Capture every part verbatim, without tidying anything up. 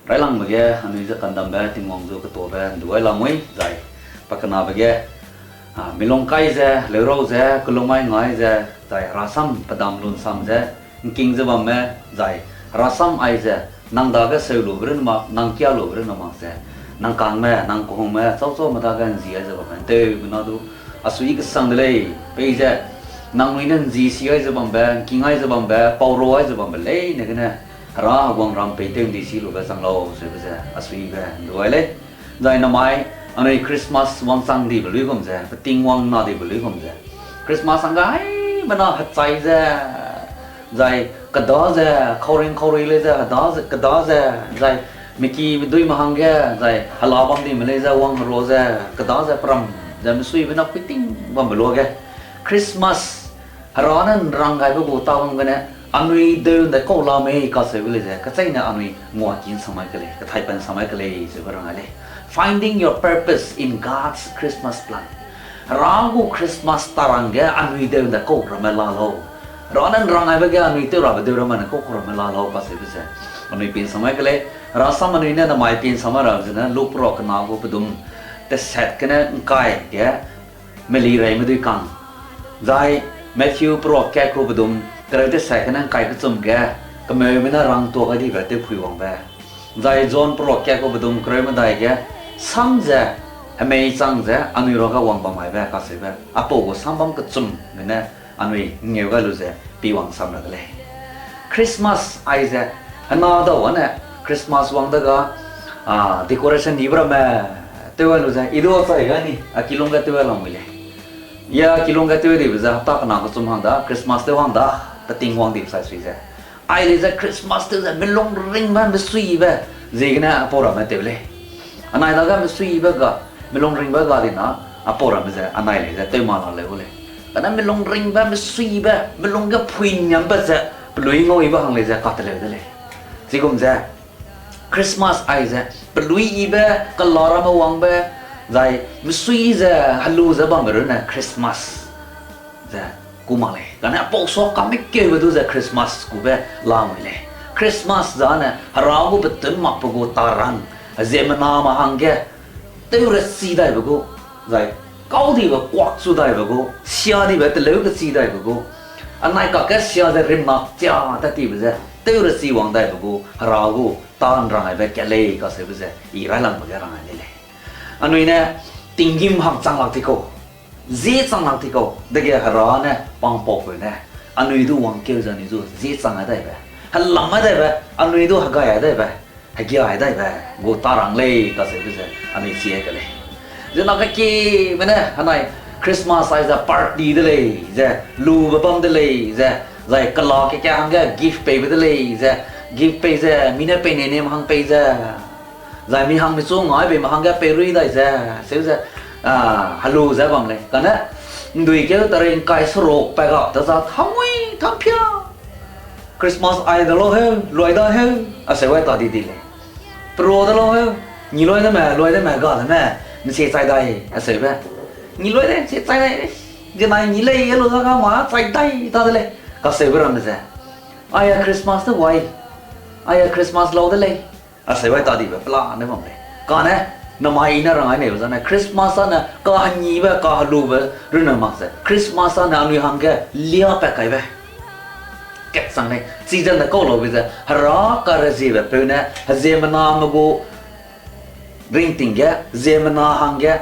Railangbe ge anui ze kandambe Tingwang zu ketuabe ndu ai lamui, zai pakenabe ge, a, milung kai ze, leurau ze, kelumai ngai ze, zai herasam pedam lunsam ze, ngking ze bamme, zai herasam aize, nang dage seu lube run mak, nang kia lube run mak ze, nang kangme, nang kehungme, chauchaume dage nzi ai ze bamme, nteumena du, a sui kesang de lei, peize, nangnui ne nzi si ai ze bambe, ngking ai ze bambe, paurau ai ze bambe leine gene, Hera heguangram peitew ndi si lube chang lau, seube ze, a suibe ndu ai lei. Zai namai, anui Christmas wangchang dibe luigum ze, peting wang na dibe luigum ze. Christmas hangge haimena hechai ze, zai keda ze, khauring khaurui lei ze, heda ze, keda ze, zai miki meduime hangge, zai hela bam dime lei ze, wang hero ze, keda ze, peram ze, mesuibe na puiting bambe luage. Christmas, Hera ne nrang gaibe gu tâ bam gene, anui deu ndaikau la mei kacheube lei ze, kecheîne anui nguaki nsam mai ke lei, kethaipat nsam mai ke lei, zeube rang ai lei. Finding your purpose in God's Christmas plan. Hera gu Christmas tarang ge anui deu ndaikau ramme la lau. Hera ne nrang gaibe ge anui tew rabe deu ramme ne kau kau ramme la lau kacheube ze, anui pie nsam mai ke lei. Herasam anui ne namai pie nsam mai ra zene, Luk perua kena gu pedum teset gene ngkai ge, meli reime dui kang. Zai Matthew perua kat gu pedum kereu teset gene ngkai kechum ge, kemeume ne rang tua gai dibe tewphui wangbe. Zai John perua kat gu pedum kereu medai ge, sam ze, hemei chang ze, anui ruage wang bam maibe kacheube. Apau gu sam bam kechum gene, anui ngeu gai lu ze, pi wang sam ra de lei. Christmas aize, hena dau ane, Christmas wang dega, a, decoration dibe ramme, tew gai lu ze, i du chai gai ni, a kilung ge tew gai lamui lei. Ya kilung ge tew dibe ze, hapta kena kechum hang da, Christmas tew hang da, peting wang dibe sai sui ze. Ai lei ze Christmas tew ze, melung ringbe, mesuibe, ziegene apau ramme tew lei. Anai dage mesuibe ga, melung ringbe ga dina, apau ramme ze, anai lei ze, tew ma la leu gu lei. Kane melung ringbe, mesuibe, melung ge phuiniambe ze, pelui ngau ibe hang lei ze, kateleu de lei. Chigum ze, Christmas aize, pelui ibe, kela ramme wangbe, zai mesui ze, helu ze bambe runne Christmas ze, ku mak lei. Kane apau sua kamekeube du ze Christmas kube lamui lei. Christmas zane, Hera gu betun makbe gu tarang, ziemmename hangge, tew rechi daibe gu, zai, kau dibe kuak chu daibe gu, sia dibe teleu kechi daibe gu, anai kakge sia ze rimnak chia tat tibe ze, tew rechi wang daibe gu, Hera gu, ta nrang aibe kat lei kacheube ze, i railangbe ge rang ai lei lei. Anui ne, tinggîm hang chang lak ti kau, zie chang lak ti kau, dege Hera ne, pangpaupeu ne, anui du wangkeu ze anui du zie chang ai daibe, helam ai daibe, anui du hegai ai daibe, hegia ai daibe, gu tarang lei kacheube ze, anui chi ai ke lei. Zena kekime ne, anai, Christmas aize party de lei, ze, lube bam de lei, ze, zai kela keke hangge gift peibe de lei, ze, gift pei ze, mi ne pei nei nem hang pei ze, zai mi hang mi chu ngaibeime hangge peirui dai ze, seu ze, a, helu ze bam lei. Kane, ndui keu tarei ngkai seruk pa ga, ta za thamui thampia. Christmas ai de lau heu, luai da heu, aseu ai ta di di lei. Perua de lau heu, ngi luai de me, luai de me, ga de me, nsie chai dai, aseube. Ngi luai de, nsie chai dai, genai ngi lei, e lu da ga ma, chai dai, ta de lei. Kaseube ramme ze. Aia Christmas de wai. Aia Christmas lau de lei. Aseu ai ta dibe pela ne bam lei. Kane, namai ne rang ai neibe zane, Christmas ane, kahengibe, kahelube, runne mak ze. Christmas ane anui hangge, liapat kaibe. Kat chang lei, chize ne kau laube ze, Hera kareziebe peu ne, heziemmename gu, ringting ge, ziemmena hangge,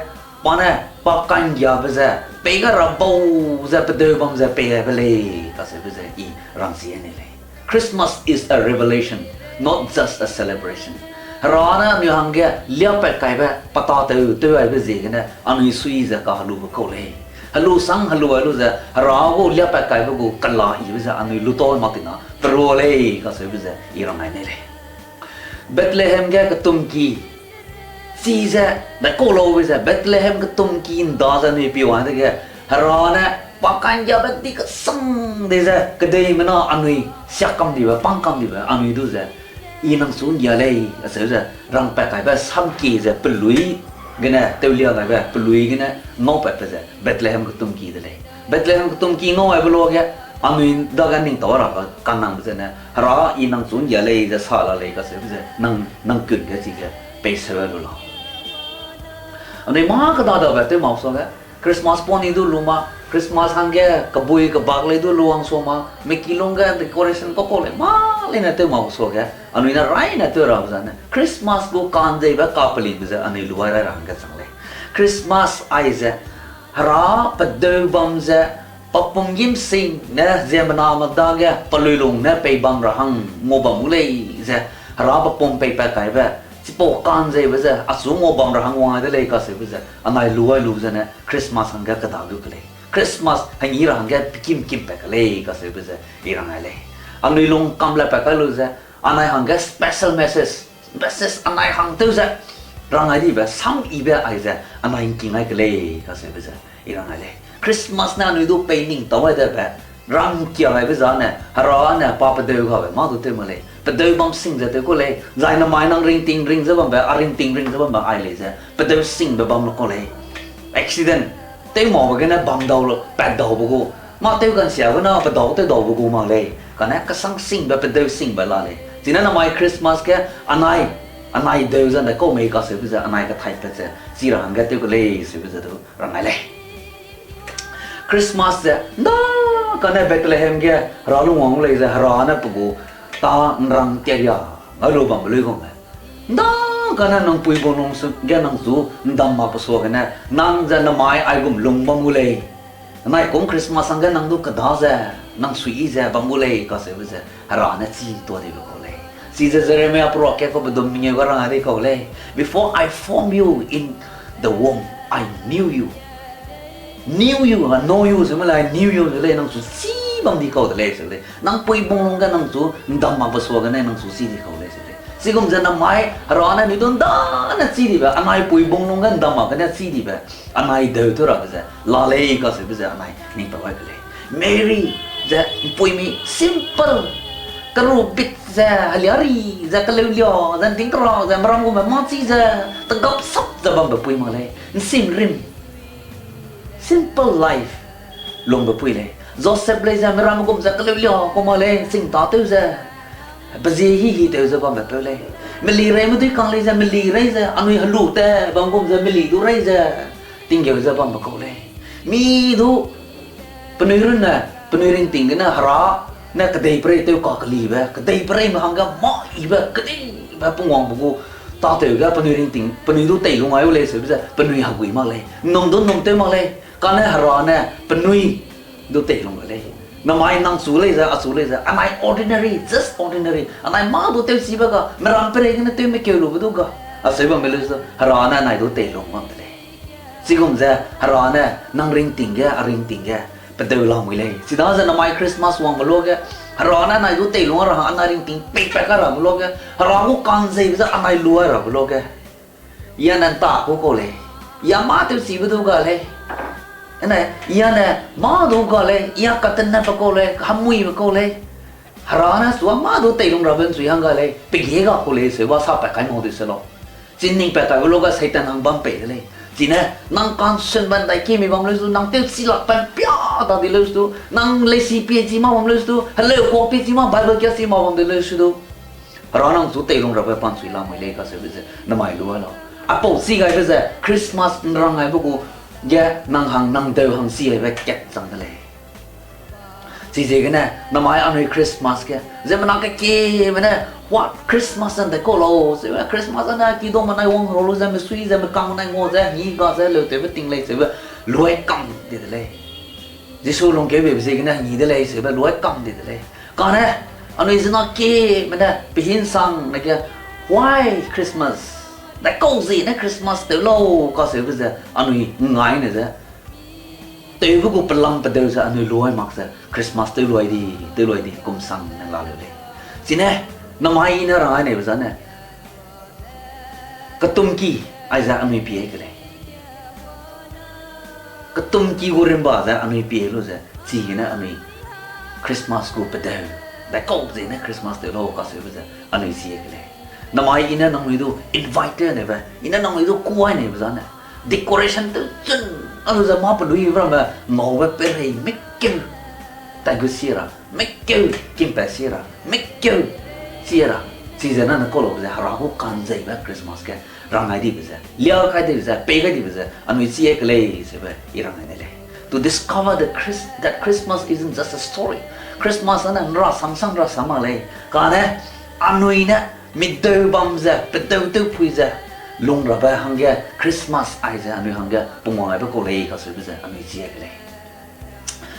pa ne, pa ka'nggiabe ze, pei ga ra bau ze, pedeu bam ze, pei gaibe lei, kaseube ze, i rangsi ne lei. Christmas is a revelation, not just a celebration. Hera ne anui hangge liapat kaibe, pa tâtew tew aibe ziegene, anui sui ze kahelube kau lei. Helu sang helu ai lu ze, Hera gu liapat kaibe gu kela ibe ze, anui lutau mak tina, perua lei, kaseube ze, i rang ai ne lei. Bethlehem ge ketumki, chize, dai kau laube ze, Bethlehem ketumki nda ze anui piwang dege, Hera ne, pa ka'nggiabe di kesang de ze, kedeimena anui, siak kam dibe, pang kam dibe, anui du ze, i nang su nggia lei, aseu ze, rangpat kaibe, samki ze, pelui, gene, tewlia gaibe, pelui gene, ngaupatbe ze, Bethlehem ketumki de lei. Bethlehem ketumki ngau aibe luage, Anui dage ning tau rabe kanangbe zene, Hera I nang chu ’nggia lei ze sa la lei kacheube ze, nang, nang kun ge chize, peiseu lu lau. Anui mâ kêda dabe tew mak suage, Christmas poni du lu ma, Christmas hangge kebui kebak lei du lu hang sua ma, miki lungge decoration kau kau lei mâ leine tew mak suage, anui ne raine tew rabe zane, Christmas gu ka'nzeibe kapelingbe ze anui lu ai rai ra hangge chang lei. Christmas aize, Hera pedeu bam ze, pa pum gî ’nsing ne ziemmename dage peluilung ne pei bam ra hang ngau bam gu lei ze, Hera pe pum peipat kaibe, chipau ka'nzeibe ze achu ngau bam ra hang wang ai de lei kacheube ze, anai lu ai lu zene Christmas hangge kêda gu ke lei. Christmas hengî ra hangge pekim kimpat ke lei kacheube ze I rang ai lei. Anui lung kam le pat kai lu ze, anai hangge special message, message anai hang tew ze rang ai dibe, sam yibe aize anai ’ngking ai ke lei kacheube ze I rang ai lei. Christmas ne anui du pei ning tau ai debe, rangkia gaibe zane, Hera ne pa pedeu gabe mâ du tew mak lei. Pedeu bam sing ze tew kau lei, zai namai nang ringting ring ze bambe, a ringting ring ze bambe ai lei ze, pedeu singbe bam lu kau lei. Accident tew makbe gene bam dau lu, pat daube gu, mâ tew kansiabe na pedau tew daube gu mak lei. Kane kesang singbe, pedeu singbe la lei. Chine namai Christmas ge anai, anai deu ze ’ndaikau mei kacheube ze anai kethaipat ze chi ra hangge tew ke lei seube ze du rang ai lei. Christmas ze ’nda kane Bethlehem ge Hera lungwang gu lei ze Hera ne pe gu tâ ’nrang keria ngai lu bambe luigum lei. ’Nda kane nang pui bung lung ge nang chu ’ndam makbe suagene nang ze namai aigum lung bam gu lei. Anai kum Christmas hangge nang du kêda ze, nang suiyi ze bam gu lei kacheube ze Hera ne chî tuâ dibe kau lei. Chize Jeremia peruak kat kaube dum mengeu ga rang ai di kau lei. Before I formed you in the womb, I knew you. Knew you, I know you, ze me lei, I knew you, ze lei, nang chu chî bam di kau de lei, ze lei. Nang pui bung lungge nang chu ’ndam makbe suagene nang chu chî di kau lei, ze lei. Chigum ze namai Hera ne anui du ’nda ne chî dibe, anai pui bung lungge ’ndam makgene chî dibe, anai deu tew rabe ze la lei kacheube ze anai ning tau ai ke lei. Mary ze ’mpuimi simple, kerubit ze, heliari ze, keleulia ze, ’nting kera ze, meram gume mâ chî ze, tegap sap ze bambe pui mak lei. ’Nsim rim, simple life lungbe pui lei. Joseph lei ze, meram gum ze, keleulia kau mak lei, singtatew ze, pezie hî hîtew ze bambe peu lei. Meli reime dui kang lei ze, meli rei ze, anui helu te bam gum ze, meli du rei ze, tinggeu ze bambe kau lei. Mi du penui runne, penui ringting gene Hera ne kedeiperei tew kakelibe, kedeipereime hangge mâ yibe, kedeibe pungwangbe gu tâtew ge penui ringting, penui du teilung ai u lei seube ze penui hegui mak lei, ’nnum du ’nnum tew mak lei, kane Hera ne penui du teilung gai lei. Namai nang chu lei ze, achu lei ze, anai ordinary, just ordinary, anai mâ du tewchibe ga, meram perei gene tewmekeu lube du ga, acheu bambe leu su, Hera ne anai du teilung bam de lei. Chigum ze Hera ne nang ringting ge, a ringting ge pedeu lamui lei. Chidaze namai Christmas wangbe luage, Hera ne anai du teilung ra hang anai ringting peipat kai rabe luage, Hera gu ka'nzeibe ze anai lu ai rabe luage, I â ne ’nta ku kau lei, I â mâ tewchibe du ga lei, ene, I â ne mâ du ga lei, I â katenatbe kau lei, kahemuibe kau lei. Hera ne sua mâ du teilung rabe ’nchui hang ga lei, pegie ga kau lei, seube sapat kai mau di se lau. Chi ning pat kaibe luage Satan hang bam pei de lei. Chine, nang kansunbe ’ndaikimi bam leu su du, nang tewchi lak pa ’mpia ta di leu su du, nang leisi pie chi mâ bam leu su du, heleu kuak pie chi mâ, Bible kia chi mâ bam de leu su du, Hera nang chu teilung rabe pa ’nchui lamui lei kacheube ze namai lu ai lau. Aipau chi gaibe ze Christmas ’nrang gaibe gu ge nang hang nang deu hang chi gaibe kat chang de lei. Chiziegene namai anui Christmas ge ziemmena kekieme ne, what, Christmas ’ndaikau lau, seube Christmas ane kidaume nai wang ra lu ze, mesui ze, mekang nai ngua ze, hengî ga ze, leutewbe ting lei seube luai kam di de lei. Jisu lungkeubeibe ziegene hengî de lei seube luai kam di de lei. Kane anui ziemmena kieme ne pe hî ’nsang ne ge, why Christmas? ’Ndaikau ziene Christmas tew lau kacheube ze anui ’ngngaine ze, tewbe gu pelam pedeu ze anui luai mak ze Christmas tew luai di, tew luai di kum sang ne la leu lei. Chine, namai I ne rang ai neibe zane, ketumki aize anui pie ke lei. Ketumki gu rimba ze anui pie lu ze, chigene anui Christmas gu pedeu, ’ndaikau ziene Christmas tew lau kacheube ze anui chi ke lei. Namai I ne nangnui du invite neibe, I ne nangnui du kuai neibe zane, decoration tew chun, a lu ze mâ penui ramme ngaube perei mekeu taigu si ra, mekeu kimpat si ra, mekeu si ra, chize nane kau laube ze Hera gu ka'nzeibe Christmas ge rang gai dibe ze, lia kai dibe ze, pei gai dibe ze, anui chi e ke lei sebe i rang gai de lei. To discover the Christ, that Christmas isn't just a story. Christmas ane nra samsang nra sa mak lei. Kane anui ne mideu bam ze, pedeu tewpui ze, lung rabe hangge Christmas aize anui hangge pungwang aibe kau lei kaseube ze anui chi e ke lei.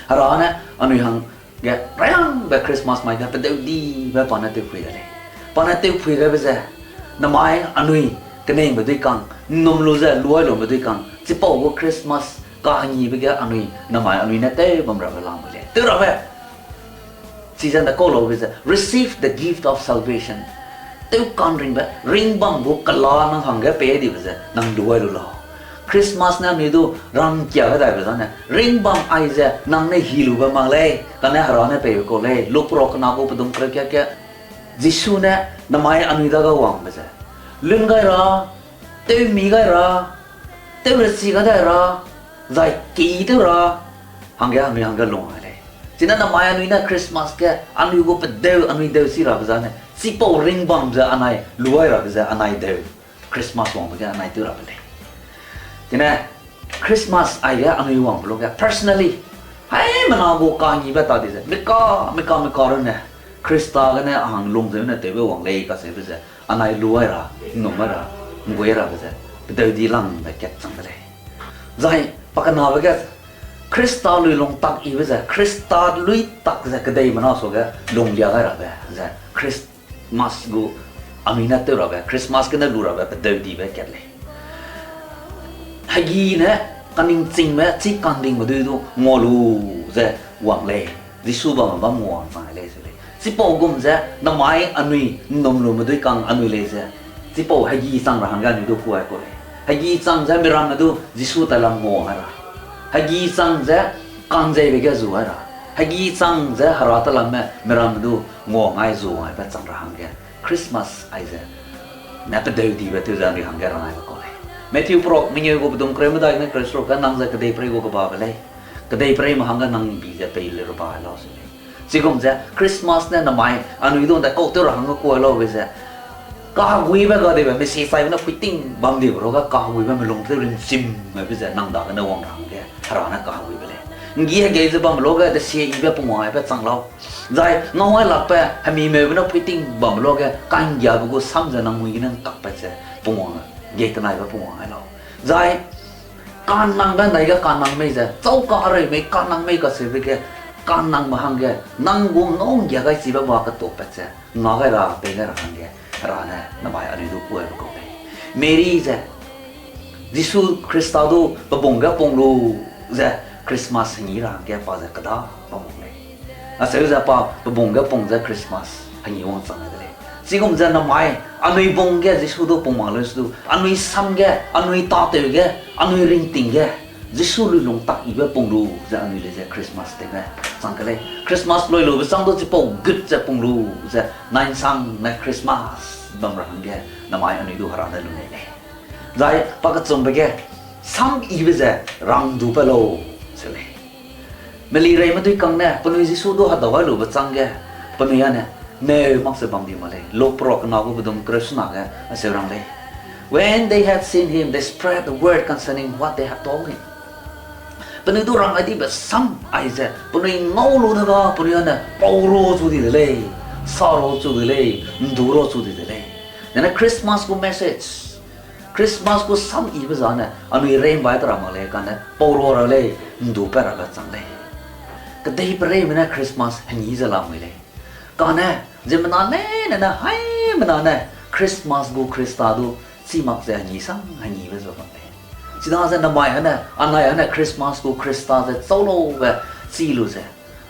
Hera ne anui hangge raiangbe Christmas mai ge pedeu dibe pa ne tewpui de lei. Pa ne tewpui gaibe ze, namai anui keneime dui kang, nnum lu ze luai lume dui kang, chipau gu Christmas kahengibe ge anui namai anui ne tew bam rabe lamui lei. Tew rabe chize nda kau laube ze, receive the gift of salvation. Tew ka'nringbe, ringbam gu kela nang hangge pei dibe ze nang luai lu lau. Christmas ne anui du rangkia ge daibe zane, ringbam aize nang ne hi lube mak lei, kane Hera ne peibe kau lei, Luk perua kena gu pedum kereu kat ge, Jisu ne namai anui dage wangbe ze, lun gai ra, tewmi gai ra, tewrechi gai dai ra, zai kei tew ra, hangge anui hangge lung gai lei. Chine namai anui ne Christmas ge anui gu pedeu anui deu si rabe zane, chipau ringbam ze anai luai rabe ze anai deu, Christmas wangbe ge anai tew rabe lei. Chine Christmas aige anui wangbe luge personally, haimena gu ka'ngibe ta di ze, mika, mika, mika runne, Khrista gene a hang lung zene tewbe wang lei kacheube ze, anai luai ra, nnum ra, nggui rabe ze, pedeu di langbe kat chang de lei. Zai pakenabe ge, Khrista lui lung tak yibe ze, Khrista lui tak ze kedeimena suage lunglia gai rabe ze, Christmas gu anui ne tew rabe, Christmas gene lu rabe pedeu dibe kat lei. Hegi ne kaningchingme, chi kandingme dui du ngua lu ze wang lei. Jisu bamme bam nguawang chang lei se lei. Chipau gum ze namai anui nnum lume dui kang anui lei ze, chipau hegi chang ra hangge anui du kuai kau lei. Hegi chang ze miramme du Jisu tailam nguawang ra. Hegi chang ze ka'nzeibe ge zu ra. Hegi chang ze Hera tailamme miramme du nguawang ai zu aibe chang ra hangge Christmas aize ne pedeu dibe tew ze anui hangge rang aibe kau lei. Matthew perok mengeu gu pedum kereu medai ne kereu seruk ge nang ze kedeiperei gu kebabe lei. Kedeipereime hangge nang bi ze pei le ruba lau se lei. Chigum ze Christmas ne namai anui du nda kau tew ra hangge kuai laube ze, kaheguibe ga dibe, mesi saibe ne puiting bam dibe ruage kaheguibe melung tew rinchim maibe ze nang dagene wang ra hangge Hera ne kaheguibe lei. Nggi hegei ze bam luage desie yibe pungwang aibe chang lau. Zai ngau ai lakbe hemi meube ne puiting bam luage ka'nggiabe gu sam ze nang mui gene ngkakpat ze pungwang, gei kenaibe pungwang ai lau. Zai kanangbe ndaige kanang mei ze, châu kahereu mei kanang mei kacheube ge, kanangbe hangge nang gu ngau nggia gai chibe ba ketuakpat ze nga gai ra, pei gai ra hangge Hera ne namai anui du kuaibe kau lei. Mary ze, Jisu Khrista du pebung ge pung lu ze Christmas hengi ra hangge pa ze keda bam lei. Acheu ze pa pebung ge pung ze Christmas hengi wangchang de lei. Chigum ze namai anui bung ge Jisu du pung mak leu se du, anui sam ge, anui tâtew ge, anui ringting ge, Jisu lui lung tak yibe pung lu ze anui lei ze Christmas tewme chang ke lei. Christmas lui lube chang du chipau gut ze pung lu ze nainsang ne Christmas bam ra hangge namai anui du Hera ne lu nei lei. Zai pakechumbe ge, sam yibe ze rang du pe lau se lei. Melireime dui kang ne penui Jisu du hedau gai lube chang ge, penui â ne, neu mak ze bam di mak lei. Luk perua kena gu pedum kereu sena ge acheu rang lei. When they had seen him, they spread the word concerning what they had told him. Penui du rang gai dibe sam aize, penui ngau lu de ga, penui â ne pau ru chu di de lei, sa ru chu di lei, ndu ru chu di de lei. Nene Christmas gu message, Christmas gu sam yibe zane anui reimbai te ra mak lei, kane pau ru ra lei, ndu pat rabe chang lei. Kedeipereime ne Christmas hengi ze lamui lei. Kane, ziemmena leine ne haimena ne Christmas gu Khrista du chî mak ze hengi sang hengibe ze bam lei. Chidaze namai â ne, anai â ne Christmas gu Khrista ze châu laube chî lu ze,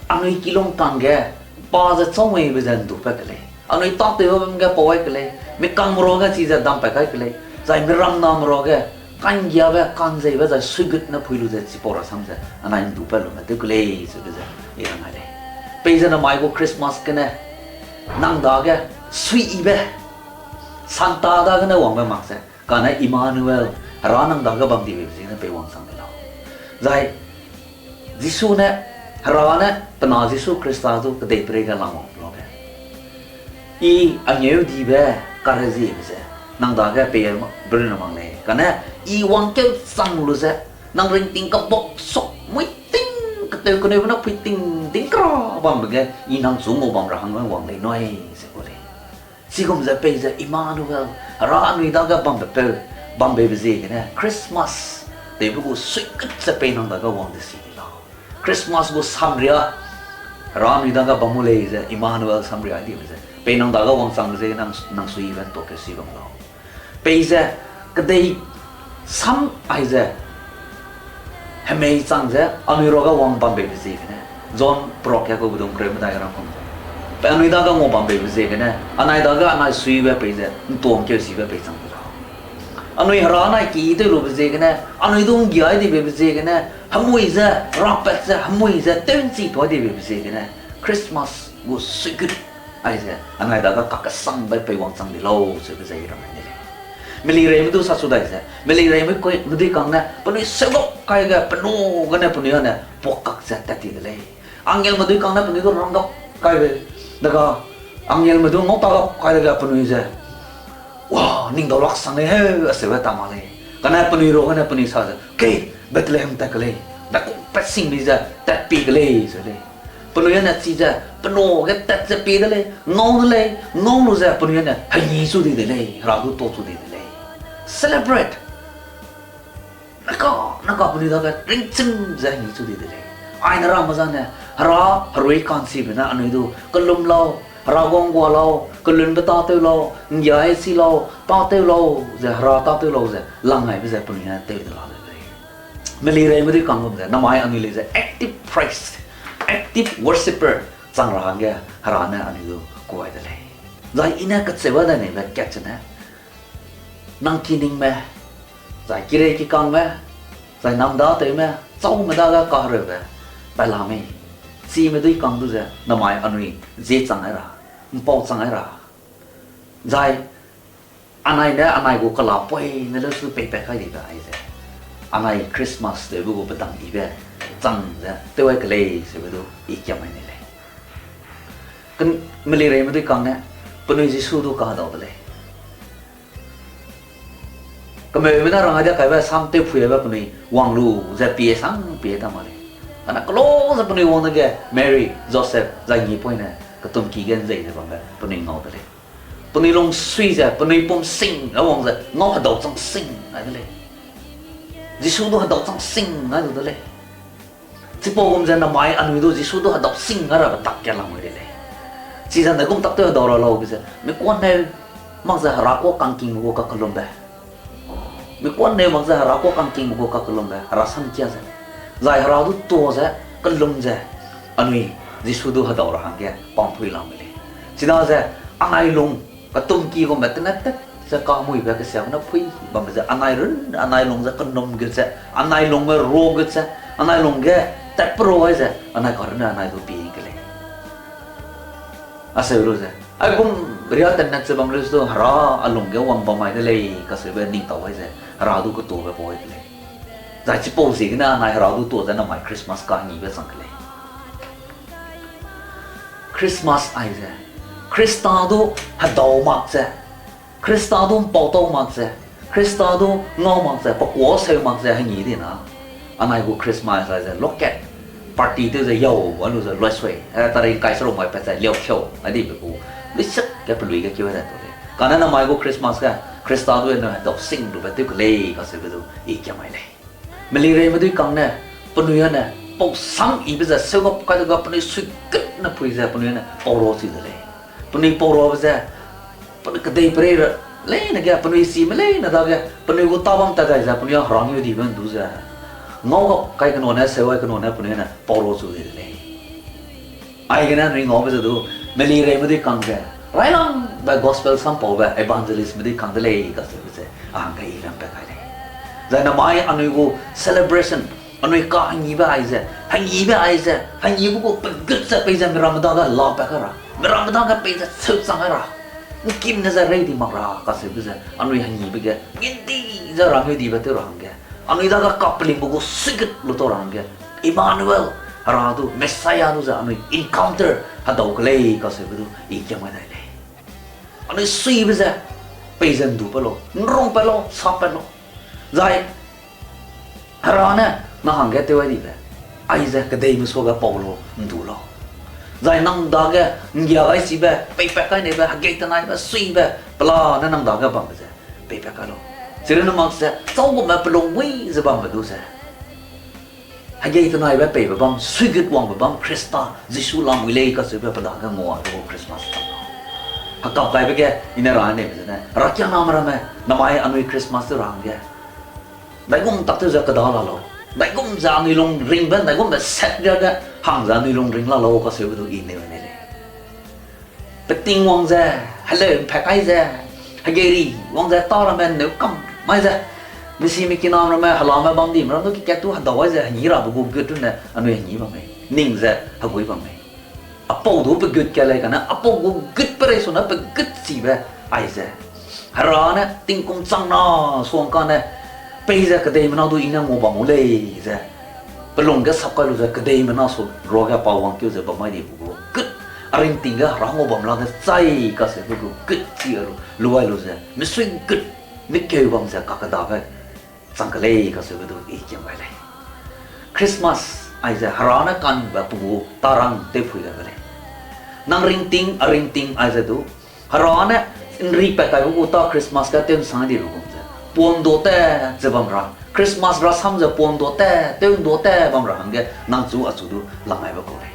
anui kilung kangge pa ze châu meibe ze ndu pat ke lei. Anui tâtewbe bam ge pau ai ke lei. Mikangme ruage chize dam pat kai ke lei. Zai miramname ruage ka'nggiabe, ka'nzeibe zai suigut ne pui lu ze chipau rasam ze anai ndu pat lume tew ke lei, sebe ze i rang ai lei. Peize namai gu Christmas gene nang dage suiyibe, Santa dagene wangbe mak ze, kane Emmanuel, Hera nang dage bam dibe ziegene pei wangchang de lau. Zai Jisu ne Hera ne pe na Jisu Khrista du kedeiperei ge langwang pe luage, I angeu dibe kareziebe ze nang dage pei berun mak lei. Kane I wangkeu chang lu ze, nang ringting kebak sok mui ting, keteu keneube na pui ting, ting kera bambe ge I nang chu ngau bam ra hangge wang lei nui, ze ku lei. Chigum ze peize Emmanuel, Hera anui dage bambe peu, bambeibe ziegene Christmas tewbe gu suigut ze pei nang dage wang de si di lau. Christmas gu samria, Hera anui dage bam mu lei ze Emmanuel samria dibe ze pei nang dage wangchangbe ziegene nang, nang suibe ntuakeu si bam lau. Peize kedei sam aize hemei chang ze anui ruage wang bambeibe ziegene, John prok ge gu bedung kereu medai ge rangkum ze, pe anui dage ngau bambeibe ziegene, anai dage anai suibe peize ntuangkeu sibe pei chang di lau. Anui Hera anai ki tew lube ziegene, anui du nggiai dibe ziegene, hemui ze, rapat ze, hemui ze, tew nchi tuai dibe ziegene, Christmas gu suigut aize anai dage kakesangbe pei wangchang di lau, seube ze I rang ai de lei. Melireime du sasu dai ze, melireime kui medui kang ne penui seugap kai ge, penu gene penui ane puak kak ze tat ti de lei. Angelme dui kang ne penui du ranggap kaibe dega, angelme du ngau tagap kai dega penui ze, wa, ning dau lak sang lei heu, aseube ta mak lei. Kane penui ruagene penui sa ze, kei, Bethlehem tat ke lei, daikungpat sing di ze tatpie ke lei, ze lei. Penui ane chize, penu ge tat ze pie de lei, ngau de lei, ngau lu ze penui ane hengî chu di de lei, Hera du tuâ chu di de lei. Celebrate. Naka, naka penui dage ringchim ze hengî chu di de lei. Aine ramme zane, Hera herui ka'nchibe ne anui du kellum lau, Hera guang gua lau, kellumbe tâtew lau, nggiai chi lau, tâtew lau, ze Hera tâtew lau ze lang aibe ze penui ne tew de la de lei. Melireime dui kang gum ze namai anui lei ze active priest, active worshipper chang ra hangge Hera ne anui du kuai de lei. Zai I ne kacheu a da neibe kat chene, nang kiningme, zai kirei kikangme, zai nang datewme, chaume dage kahereube, pa la mei, chime dui kang du ze namai anui zie chang ai ra, mpau chang ai ra. Zai anai ne anai gu kela poine leu su peipat kai dibe aize, anai Christmas tewbe gu pedang dibe chang ze tew ai ke lei seube du I kiam ai nei lei. Melireime dui kang ne penui Jisu du kahedau de lei. Kemeume ne rang ai de kaibe sam tewphuibe penui wang lu ze pie sang pie ta mak lei. Kane kelo ze penui wang dege Mary, Joseph, zai ngi poine ketumki ge nzei ze bambe penui ngau de lei. Penui lungsui ze, penui pum sing a wang ze ngau hedau chang sing ai de lei. Jisu du hedau chang sing ai lu de lei. Chipau gum ze namai anui du Jisu du hedau sing ai rabe tak ke lamui de lei. Chize ne gum tak tew hedau ra laube ze, mi kuanneu mak ze Hera kuâ kangkingbe gu kakellumbe. Mi kuanneu mak ze Hera kuâ kangkingbe gu kakellumbe, Hera samkia ze, zai Hera du tuâ ze, kellum ze, anui Jisu du hedau ra hangge pangpui lamui lei. Chidaze, anai lung, ketumki gumbe tene tat ze kamuibe kesiame ne pui bambe ze, anai run, anai lung ze kenum gut ze, anai lungme ro gut ze, anai lungge tatpe ro ai ze, anai karunne anai du pie ke lei. Aseu lu ze, aigum ria tenet ze bam lu ze du Hera a lungge wang bam mai de lei kaseube ningtau ai ze, Hera du ketuabe pau ai de lei. Zai chipau ziegene anai Hera du tuâ ze namai Christmas kahengibe chang ke lei. Christmas aize, Khrista du hedau mak ze, Khrista du mpau tau mak ze, Khrista du ngau mak ze, pe kuâ seu mak ze hengi di na, anai gu Christmas aize loket party tew ze yau a lu ze loisui, eh, tari ngkai seruk mai pat ze liau kiau ai dibe gu, luisik ge pelui ge keu ai dai tu lei. Kane namai gu Christmas ge, Khrista du ne hedau sing lube tew ke lei kaseube du I kiam ai lei. Melireime dui kang ne, penui ane, pau sam yibe ze seugap kai dega penui suigut ne pui ze penui ane pau ro chi de lei. Penui pau robe ze, penui kedeiperei ra leine ge, penui chime leine dage, penui gu tâbam tat dai ze, penui a herangeu dibe ndu ze, ngau gap kai kenu ne, seu ai kenu ne, penui ane pau ro chu di de lei. Aigene anui ngaube ze du, melireime dui kang ze, railangbe gospel sampaube evangelistme dui kang de lei kaseube ze, a hangge I ram pat kai lei. Zai namai anui gu celebration, anui kahengibe aize, hengibe aize, hengibe gu pegut ze peize miramme dage lapat kai ra, miramme dage peize cheuchang kai ra, ngkimne ze rei di mak ra kaseube ze, anui hengibe ge ngindi ze rangeu dibe tew ra hangge, anui dage kapelingbe gu suigut lu tau ra hangge, Emmanuel, Hera du, Messiah du ze anui encounter hedau kelei kaseube du i kiam gai dai lei. Anui suibe ze, peize ndu pe lau, nrung pe lau, sap pe lau. Zai Hera ne nang hangge tew ai dibe, aize kedeime suage pau lau, ndu lau. Zai nang dage nggia gai sibe, peipat kai neibe, hegei tenaibe, suibe, pela ne nang dage bambe ze, peipat kai lau. Chirunne mak ze, châu gume pelung mui ze bambe du ze, hegei tenaibe peibe bam, suigut wangbe bam, Khrista, Jisu lamui lei kacheube pe dage ngua du Christmas chang lau. Hekap kaibe ge, i ne ra neibe zene, herakiangname ramme, namai anui Christmas tew ra hangge, ndaigum tak tew ze keda la lau. Ndaigum ze anui lung ringbe, ndaigumbe set riage, hang ze anui lung ring la lau kacheube du i neu nei lei. Peting wang ze, heleu mpat kai ze, hegeiri wang ze tâ ramme neu kam mai ze, misi mikinam ramme helame bam dime ram du ki kat tu hedau ai ze hengi rabe gu gut runne anui hengi bam mei, ning ze hegui bam mei. Apau du pe gut ka lei kane, apau gu gut pe rei sune pe gut chibe aize, Hera ne tingkum chang na suang kane, peize kedeimena du i ne ngau bam u lei ze, pe lung ge sap kai lu ze kedeimena su ruage pa wangkeu ze bam mai di gu gut, a ringting ge Hera ngau bam la de chai kacheube gu gut chi lu, lu ai lu ze, misui gut, mikeu bam ze kakedabe chang kelei kacheube du i kiam gai lei. Christmas aize Hera ne ka'nbe pe gu tarang tewphui gaibe lei. Nang ringting, a ringting aize du, Hera ne nri pat kaibe gu tâ Christmas ge tew nsang dibe gum ze, puam dua te ze bam ra, Christmas rasam ze puam dua te, tew ndua te bam ra hangge nang chu achu du lang gaibe kau lei.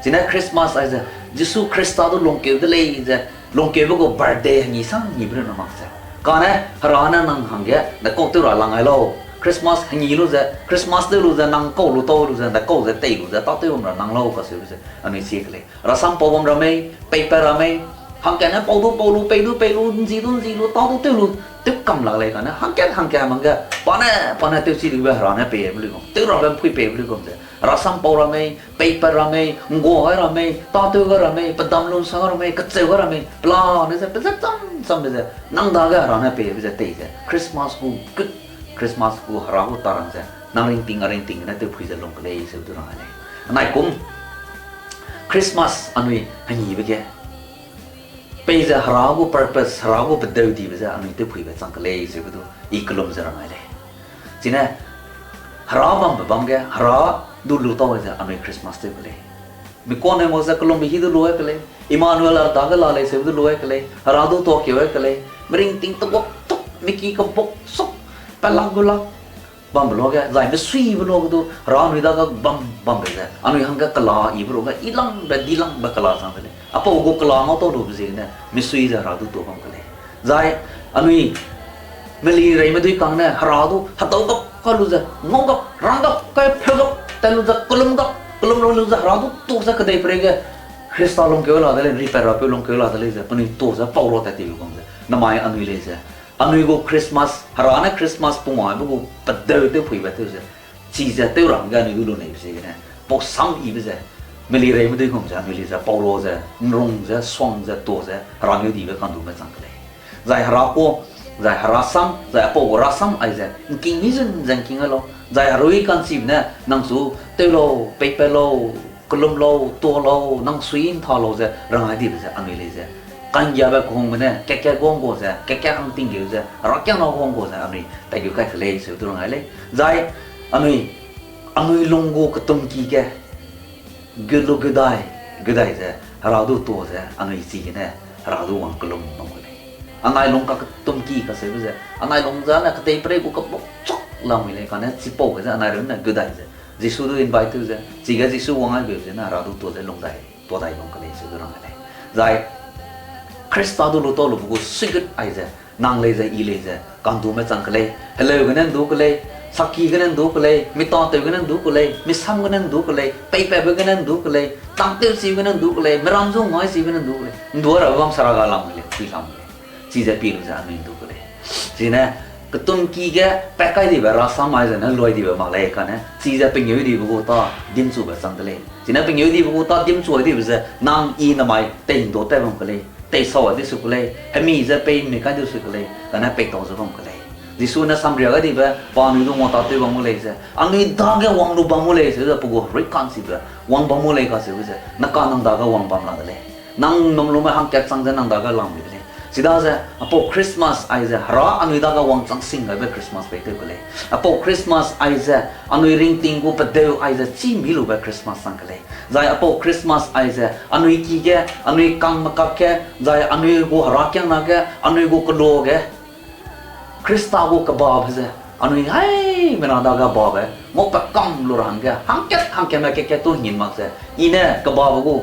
Chine Christmas aize, Jisu Khrista du lungkeu de lei ze, lungkeube gu birthday hengi sang ngibe runne mak ze, kane Hera ne nang hangge, ndaikau tew ra lang gai lau. Christmas hengi lu ze, Christmas tew lu ze, nang kau lu tau lu ze, ndaikau ze tei lu ze, tâtew bam ra nang lau kacheube ze, anui chi ke lei. Rasam pau bam ra mei, peipat ra mei, hangkatne pau du pau lu, pei du pei lu, nzi du nzi lu, tâ du tew lu, tew kam lak lei kane, hangkat hangkat hangge, pa ne, pa ne tewchi dibe Hera ne peibe luigum, tew rabe mpui peibe luigum ze, rasam pau ra mei, peipat ra mei, nggua gai ra mei, tâtew gai ra mei, pedam lungsa gai ra mei, kacheu gai ra mei, pelane ze, pezat cham chambe ze, nang dage Hera ne peibe ze tei ze, Christmas gu gut, Christmas gu Hera gu tarang ze, nang ringting a ringting gene tewphui ze lung kelei seu du rang ai lei. Anai kum, Christmas anui hengibe ge, peize Hera gu purpose, Hera gu pedeu dibe ze anui tewphuibe chang kelei seube du, i kelum ze rang ai lei. Chine, Hera bambe bam ge, Hera du lu tau ze anui Christmas tew kelei. Mi kuanei mak ze kelumbe hi du lu ai kelei. Emmanuel a dage la lei seube du lu ai kelei. Hera du tuakeu ai kelei. Meringting teguak tuk, miki kebuak suk, pelak gulak bambe luage, zai mesuibe luage du, Hera anui dage bam, bambe ze, anui hangge kela ibe ruage, ilangbe, dilangbe kela chang de lei. Apau gu kela ngau tau lube ziegene, mesui ze Hera du tuâ bam kelei. Zai, anui, meli reime dui kang ne, Hera du, hedau gap kai lu ze, ngau gap, rang gap, kai pheu gap, tai lu ze, kelum gap, kelum lu ze, Hera du tuâ ze kedei pereige, Khrista lungkeu la de lei, ripat rapeu lungkeu la de lei ze, penui tuâ ze, pau ra tat tibe bam ze, namai anui lei ze, anui gu Christmas, Hera ne Christmas pungwaibe gu pedeu tewphuibe tew ze, chize tew ra hangge anui du lu neibe ziegene, pau sam ibe ze, meli reime dui gum ze, anui lei ze, pau ra ze, nrung ze, suang ze, tuâ ze, Hera ngeu dibe ka'ndume chang kelei. Zai Hera ku, zai Hera sam, zai apau gu rasam aize, ngking mi zun ze ngking ai lau, zai herui ka'nchibe ne, nang chu, tew lau, peipat lau, kelum lau, tuâ lau, nang sui ntha lau ze, rang ai dibe ze, anui lei ze, ka'nggiabe kehungbe ne, kat-kat guang gua ze, kat-kat hangting geu ze, Hera kiangna guang gua ze, anui, taigeu kai kelei, seu du rang ai lei. Zai, anui, anui lung gu ketumki ge, gut lu gudai, gudai ze, Hera du tuâ ze, anui chigene, Hera du wang kelum bam kelei. Anai lung ka ketumki kaseube ze, anai lung ze ne kedei perei gu kebuk chuk lamui lei kane chipau ge ze anai runne gudai ze, Jisu du invite tew ze, chige Jisu wang ai beu ze ne Hera du tuâ ze lungdai, tuâdai bam kelei seu du rang ai lei. Zai, Khrista du lu tau lube gu suigut aize, nang lei ze, i lei ze, ka'ndume chang kelei, heleu gene ndu kelei, saki gene ndu kelei, mi tâtew gene ndu kelei, mi sam gene ndu kelei, peipatbe gene ndu kelei, tangtewchibe gene ndu kelei, miram zu ngaichibe gene ndu kelei, ndu rabe bam saraga lam kelei, pui lam kelei. Chize pi lu ze anui ndu kelei. Chine, ketumki ge pat kai dibe rasam aize ne luai dibe mak lei kane, chize pengeu dibe gu tâ dimchube chang de lei. Chine pengeu dibe gu tâ dimchu ai dibe ze, nang i namai tei ndu tat bam kelei, tei sau ai di su kelei, hemi ze pei mi kai di su kelei, kane peitau ze bam kelei. Jisu ne samria gai dibe, pa anui du nguatatew bam gu lei ze, anui dage wang lu bam gu lei ze, pe gu reconcile be, wang bam gu lei kacheube ze, naka nang dage wang bam la de lei. Nang num lume hangkat chang ze nang dage lam di de lei. Chidaze, apau Christmas aize, Hera anui dage wangchang sing gaibe Christmas pei tew ke lei. Apau Christmas aize, anui ringting gu pedeu aize, chî mi lube Christmas chang ke lei. Zai apau Christmas aize, anui ki ge, anui kangme kak ge, zai anui gu herakiangna ge, anui gu keloa ge, Khrista gu kebabe ze, anui haimena dage babe, ngau pe kam lu ra hangge, hangkat hangkatme kat kat tu hingin mak ze, i ne kebabe gu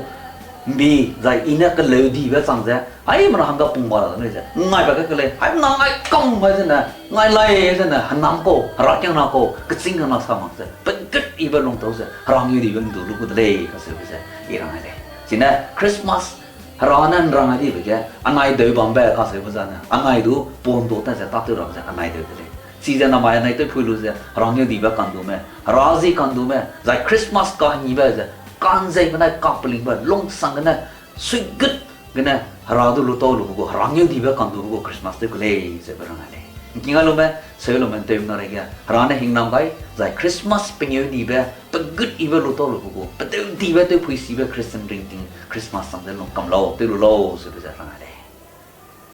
mbi, zai i ne keleu dibe chang ze, haimena hangge pung ba la de lei ze, ngaibe ge ke lei, haimena ngai kam gai zene, ngai lai zene, henam kau, herakiangna kau, kechîng kena sa mak ze, pegut ibe lungtau ze, herangeu dibe ndu lu gu de lei, kacheube ze, i rang ai lei. Chine Christmas, Hera ne nrang ai dibe ge, anai deu bambe kacheube zane, anai du pon du ta ze tâtew rabe ze anai deu de lei. Chize namai anai tewphui lu ze, herangeu dibe kandume, hera zi kandume, zai Christmas kahengibe ze, kanzei benai kapelingbe, lungsang gene, suigut gene, hera du lu tau lube gu, herangeu dibe kandube gu Christmas tew ke lei, zebe rang ai lei. Ngking ai lume, seu lume nteumena reige, hera ne hingnam gai, zai Christmas pengeu dibe, pegut ibe lu tau lube gu, pedeu dibe tewphui sibe Christian ringting Christmas sang ze lung kam lau, tew lu lau, zebe ze rang ai lei.